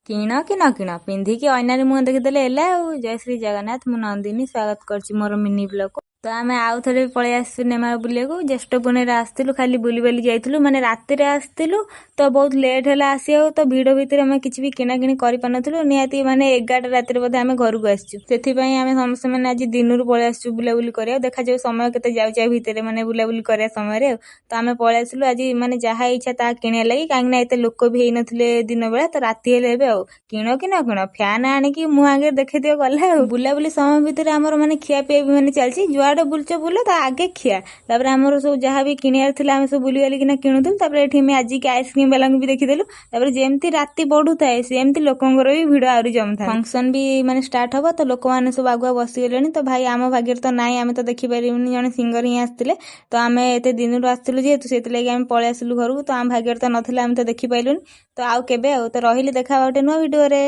କିଣ କି ନ କିଣ, ପିନ୍ଧିକି ଅଇନାରେ ମୁହଁ ଦେଖିଦେଲେ ହେଲା ଆଉ। ଜୟ ଶ୍ରୀ ଜଗନ୍ନାଥ। ମୁଁ ନନ୍ଦିନୀ, ସ୍ୱାଗତ କରୁଛି ମୋର ମିନି ବ୍ଲଗକୁ। ତ ଆମେ ଆଉ ଥରେ ପଳେଇ ଆସିଛୁ ନେମାଳ ବୁଲିବାକୁ। ଜ୍ୟେଷ୍ଠ ପୁନେଇରେ ଆସିଥିଲୁ, ଖାଲି ବୁଲି ବାଲି ଯାଇଥିଲୁ। ମାନେ ରାତିରେ ଆସିଥିଲୁ ତ ବହୁତ ଲେଟ୍ ହେଲା ଆସିବାକୁ। ତ ଭିଡ଼ ଭିତରେ ଆମେ କିଛି ବି କିଣାକିଣି କରିପାରୁନଥିଲୁ। ନିହାତି ମାନେ 11ଟା ରାତିରେ ବୋଧେ ଆମେ ଘରକୁ ଆସିଛୁ। ସେଥିପାଇଁ ଆମେ ସମସ୍ତେ ମାନେ ଆଜି ଦିନରୁ ପଳେଇ ଆସିଛୁ ବୁଲାବୁଲି କରିବାକୁ। ଦେଖାଯାଉ ସମୟ କେତେ ଯାଉଛି ଆ ଭିତରେ, ମାନେ ବୁଲାବୁଲି କରିବା ସମୟରେ। ଆଉ ତ ଆମେ ପଳେଇ ଆସିଲୁ ଆଜି ମାନେ ଯାହା ଇଚ୍ଛା ତାହା କିଣିବା ଲାଗି, କାହିଁକିନା ଏତେ ଲୋକ ବି ହେଇନଥିଲେ ଦିନ ବେଳା। ତ ରାତି ହେଲେ ଏବେ ଆଉ କିଣ କି ନ କିଣ, ଫ୍ୟାନ୍ ଆଣିକି ମୁହଁ ଆଗରେ ଦେଖେଇଦିଅ ଗଲା। ଆଉ ବୁଲାବୁଲି ସମୟ ଭିତରେ ଆମର ମାନେ ଖିଆ ପିଆ ବି ମାନେ ଚାଲିଛି। ଯୁଆଡେ ବୁଲୁଛ ବୁଲ, ତା ଆଗେ ଖିଆ। ତାପରେ ଆମର ସବୁ ଯାହା ବି କିଣିବାର ଥିଲା, ଆମେ ସବୁ ବୁଲି ବାଲିକିନା କିଣୁଥିଲୁ। ତାପରେ ଏଠି ମ୍ୟାଜିକ୍ ଆଇସ୍କ୍ରିମ୍ ବାଲାଙ୍କୁ ବି ଦେଖିଦେଲୁ। ତାପରେ ଯେମିତି ରାତି ବଢୁଥାଏ, ସେମିତି ଲୋକଙ୍କର ବି ଭିଡ ଆହୁରି ଜମୁଥାଏ। ଫଙ୍କସନ ବି ମାନେ ଷ୍ଟାର୍ଟ ହବ, ତ ଲୋକମାନେ ସବୁ ଆଗୁଆ ବସିଗଲେଣି। ତ ଭାଇ, ଆମ ଭାଗ୍ୟରେ ତ ନାହିଁ, ଆମେ ତ ଦେଖିପାରିବୁନି। ଜଣେ ସିଙ୍ଗର ହିଁ ଆସିଥିଲେ। ତ ଆମେ ଏତେ ଦିନରୁ ଆସିଥିଲୁ ଯେହେତୁ, ସେଥିଲାଗି ଆମେ ପଳେଇ ଆସିଲୁ ଘରକୁ। ତ ଆମ ଭାଗ୍ୟରେ ତ ନଥିଲା, ଆମେ ତ ଦେଖିପାରିଲୁନି। ତ ଆଉ କେବେ। ଆଉ ତ ରହିଲି, ଦେଖା ଗୋଟେ ନୂଆ ଭିଡିଓରେ।